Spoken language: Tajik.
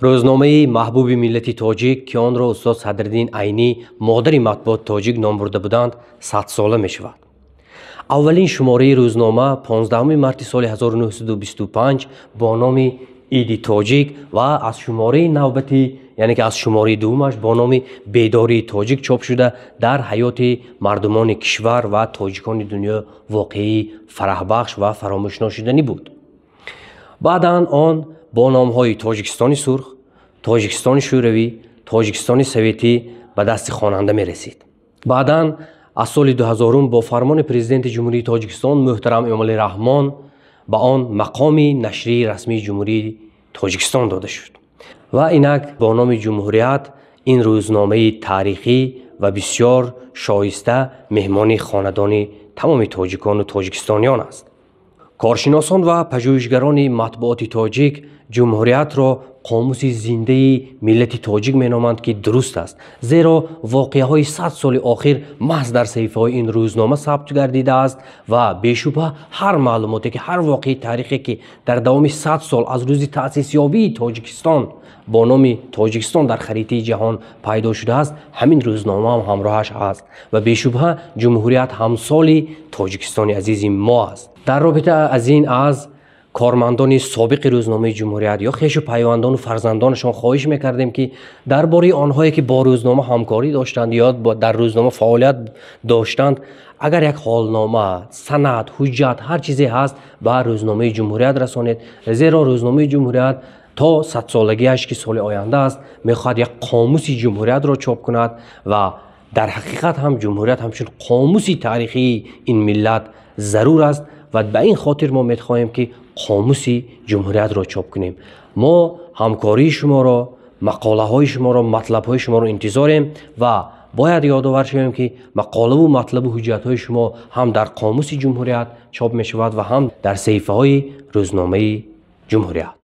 Рӯзномаи маҳбуби миллати тоҷик, ки онро устод Садриддин Айнӣ модари матбуоти тоҷик ном бурда буданд, 100-сола мешавад. Аввалин шумораи рӯзнома 15 марти соли 1925 бо номи «Иди тоҷик» ва аз шумораи навбатӣ, яъне ки аз шумораи дуввумаш бо номи «Бедории тоҷик» чоп шуда, дар ҳаёти мардумони кишвар ва тоҷикони дунё воқеии фараҳбахш ва фаромӯшношуданӣ буд. Баъдан он бо номҳои «Тоҷикистони сурх», «Тоҷикистони шӯравӣ», «Тоҷикистони советӣ» ба дасти хонанда мерасид. Баъдан аз соли 2000 бо фармони Президенти Ҷумҳурии Тоҷикистон муҳтарам Эмомалӣ Раҳмон ба он мақоми нашрии расмии Ҷумҳурии Тоҷикистон дода шуд ва инак бо номи «Ҷумҳурият» ин рӯзномаи таърихӣ ва бисёр шоиста меҳмони хонадони тамоми тоҷикону тоҷикистониён аст. Коршиносон ва пажӯҳишгарони матбуоти тоҷик «Ҷумҳуриятро» қомуси зиндаи миллати тоҷик меноманд, ки дуруст аст, зеро воқеаҳои 100 соли охир маҳз дар саҳифаҳои ин рӯзнома сабт гардидааст ва бешубҳа ҳар маълумоте ки, ҳар воқеаи таърихе ки дар давоми 100 сол аз рӯзи таъсисёбии Тоҷикистон бо номи Тоҷикистон дар харитаи ҷаҳон пайдо шудааст, ҳамин рӯзнома ҳам ҳамроҳаш ҳаст ва бешубҳа «Ҷумҳурият» ҳамсоли Тоҷикистони азизи мо аст. Дар робита аз ин аз кормандони собиқи рӯзномаи «Ҷумҳурият» ё хешу пайвандону фарзандонашон хоҳиш мекардем, ки дар бораи онҳое ки бо рӯзнома ҳамкорӣ доштанд ё дар рӯзнома фаъолият доштанд, агар як ҳолнома, санад, ҳуҷҷат, ҳар чизе ҳаст, ба рӯзномаи «Ҷумҳурият» расонед, зеро рӯзномаи «Ҷумҳурият» то 100-солагиаш, ки соли оянда аст, мехоҳад як қомуси «Ҷумҳуриятро» чоп кунад ва дар ҳақиқат ҳам «Ҷумҳурият» ҳамчун қомуси таърихии ин миллат зарур аст ва ба ин хотир мо мехоҳем, ки қомуси «Ҷумҳуриятро» чоп кунем. Мо ҳамкории шуморо, мақолаҳои шуморо, матлабҳои шуморо интизорем ва бояд ёдовар шавем, ки мақолаву матлабу ҳуҷҷатҳои шумо ҳам дар қомуси «Ҷумҳурият» чоп мешавад ва ҳам дар саҳифаҳои рӯзномаи «Ҷумҳурият».